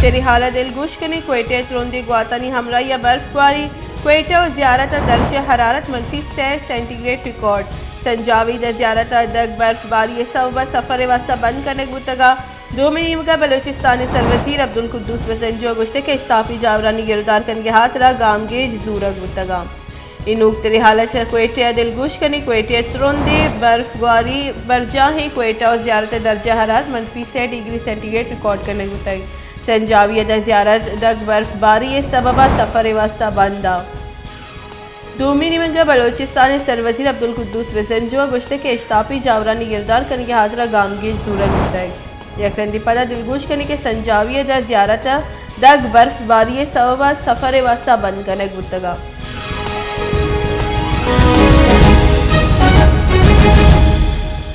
تیرے حال ءَ دلگوش کنیں، کوئٹہ ءَ ترندیں گواتانی ہمراہی ءَ برف گواری، کوئٹہ ءُ زیارت ءَ درجہ حرارت منفی سئے سینٹی گریڈ ریکارڈ۔ سنجاوید ءَ زیارت ءَ دگ برف باری ءِ سبب ءَ سفر ءِ واستہ بند کنگ بوتگ ءَ۔ دومی نیمگ ءَ بلوچستان ءِ سروزیر عبدالقدوس بزنجو ءَ گوشتگ کہ اشتاپی جاورانی گرودار کنگ ءِ ہاترا گامگیج زورگ بوتگ ءَ۔ اے نوکتریں حال ءَ چہ کوئٹہ ءَ دلگوش کنیں، کوئٹہ ءَ ترندیں برف گواری، برجاہیں کوئٹہ ءُ زیارت ءِ درجہ حرارت منفی سئے ڈگری سینٹی گریڈ ریکارڈ کنگ بوتگ۔ سنجاوید ءَ زیارت دگ برف باری ءِ سبب ءَ سفر ءِ واستہ بند ءَ۔ دومی نیمگ ءَ بلوچستان ءِ سروزیر عبدالقدوس بزنجو ءَ گوشتگ کہ اشتاپی جاورانی گرودار کنگ ءِ ہاترا گامگیج زورگ بوتگ۔ یک رندے پدا دلگوش کنیں کہ سنجاوید ءَ زیارت ءَ دگ برف باری ءِ سبب ءَ سفر ءِ واستہ بند کنگ بوتگ ءَ۔